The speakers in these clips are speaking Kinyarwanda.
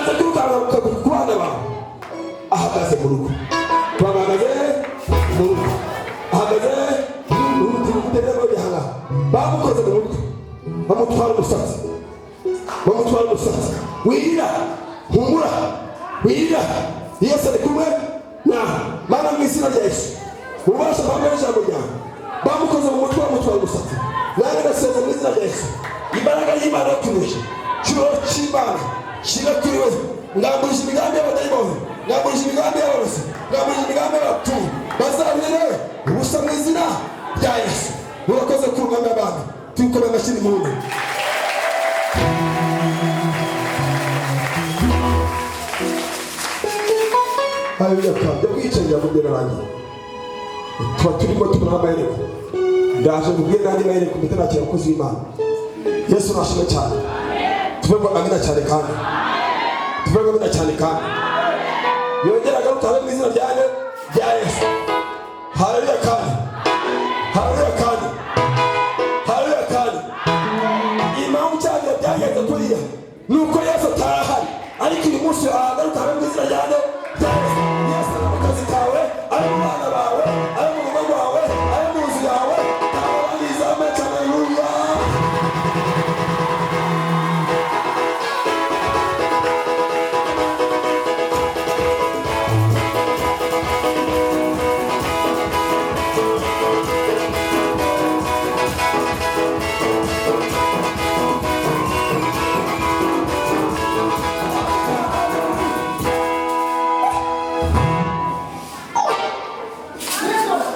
Yanze kwirukanka ku bana bawe. Ahagaze mu rugo, bahagaze mu rugo, ahagaze mu rugo. Bamukoze mu mutwe, bamutwara umusatsi, bamutwara umusatsi. Wirira, humura, wirira, Yesu ari kumwe nawe. Mana, mu izina rya Yesu, ububasha bwambaye ijambo ryawe, bamukoze mu mutwe, bamutwara umusatsi. Nanjye ndasenze mu izina rya Yesu, imbaraga y'Imana yo kunesha, cyubahiro cy'Imana kibe kuri we. Ngambuje imigambi y'abadayimoni, ngambuje imigambi y'abarozi, ngambuje imigambi y'abapfumu, bazabire ubusa mu izina rya Yesu. Murakoze ku rugamba abantu tubikomeye amashyi impundu. Haleluya. Kandi bwicanyi bwo narangiye, tuba turimo tubona amahereko. Ndaje mubwire n'andi mahereko mpita nakira abakozi b'Imana. Yesu nashimwe cyane. Tuve ngo amina cyane, kandi tuve ngo amina cyane, kandi yongera agaruka habe mu izina rya Yesu. Haleluya kandi haleluya kandi haleluya. Kandi impamvu cyagiye byagenze kuriya ni uko Yesu atarahari, ariko uyu munsi ahagaruka habe mu izina rya Yesu. Yesu ari mu kazi kawe, ari mu bana bawe, ari mu rugo rwawe, ari mu nzu yawe. Tabarizame. Haleluya.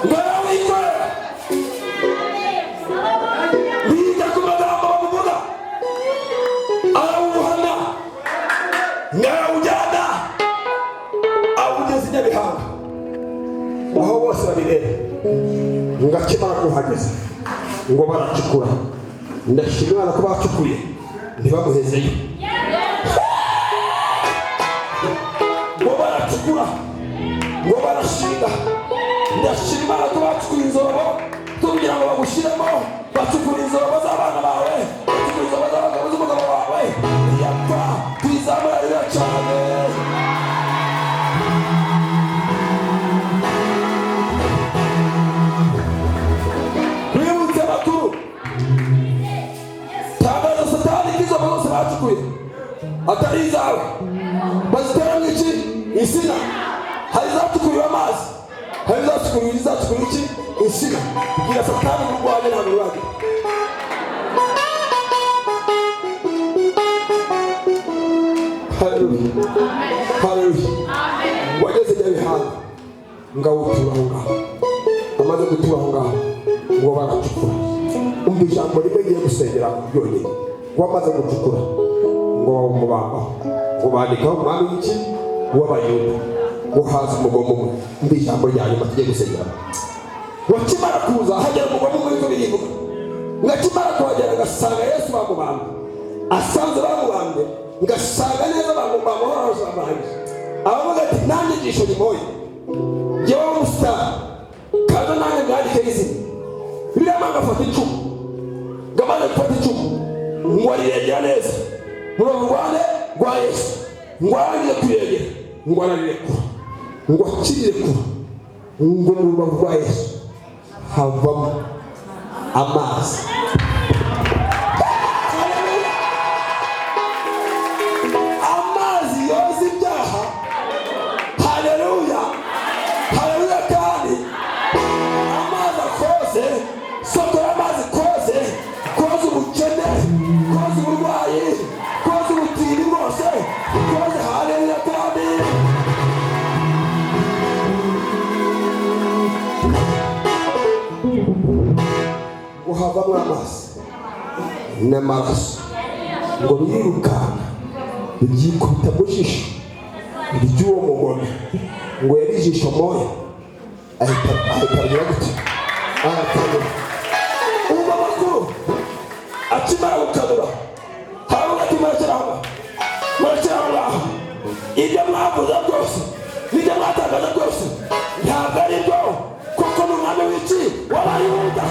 Ngara wikorera, biga ku magambo bamuvuga, arawuhana, ngarawujyana, awugeza i Nyabihanga aho bose babireba. Ngo akimara kuhageza, ngo baracukura. Ndashima Imana ko bacukuye ntibamuhezeyo. Ngo baracukura, ngo barashinga. Ndashima Imana ko bacukuye inzobo kugira ngo bagushyiremo. Bacukura inzobo z'abana bawe, bacukura inzobo z'abagabo z'umugabo wawe, ntiyapfa. Tuyizamura rero cyane. Twibutse amakuru, tangaza Satani ko izo zose bacukuye atari izawe. Baziteramo iki? Insina. Hari izacukuriwe amazi, hari izacukuriwe iki? Insina. Bwira Satani ngo urwanye, ntabwo ruragira. Haleluya, haleluya. Wageze Nyabihanga, ngawutura aho ngaho. Amaze gutura aho ngaho, ngo baracukura. Umva ijambo rimwe ngiye gusengera ryonyine. Ngo amaze gucukura, ngo bamubambaho, ngo bandikaho umwami w'iki? W'Abayuda. Ngo haza umugome umwe. Umva ijambo rya nyuma tugiye gusengera. Wakimara kuza, hagera umugome umwe witwa Birimbuka. Ngo akimara kuhagera, agasanga Yesu bamubambye, asanze bamubambye, ngasanga neza bamubamba barangije. Aravuga ati: "Nanjye ijisho rimoye, njyewe w'umusitari, kandi nanjye mwandikeho izina." Biriya mpamvu afata icumu. Ngo amaze gufata icumu, ngo ariregera neza muri uru rwande rwa Yesu. Ngo arangije kuregera, ngo ararirekura. Ngo akirirekura, ngo mu rubavu rwa Yesu havamo amazi. Haleluya! Amazi yoza ibyaha. Haleluya, haleluya. Kandi amazi akoze soko y'amazi, koze, koza ubukene, koza uburwayi, koza ubutindi bwose, koze. Haleluya. Kandi ngo havamo amazi n'amaraso, ngo birirukanka byikubita mu jisho ry'uwo mugome. Ngo yari ijisho moya, ahita agira gutya, arakanura. Umva amakuru, akimara gukanura, haravuga ati: "Murekere aho, murekere aho ngaho. Ibyo mwavuze byose n'ibyo mwatangaje byose ntabwo ari byo, kuko ni umwami w'iki? W'Abayuda."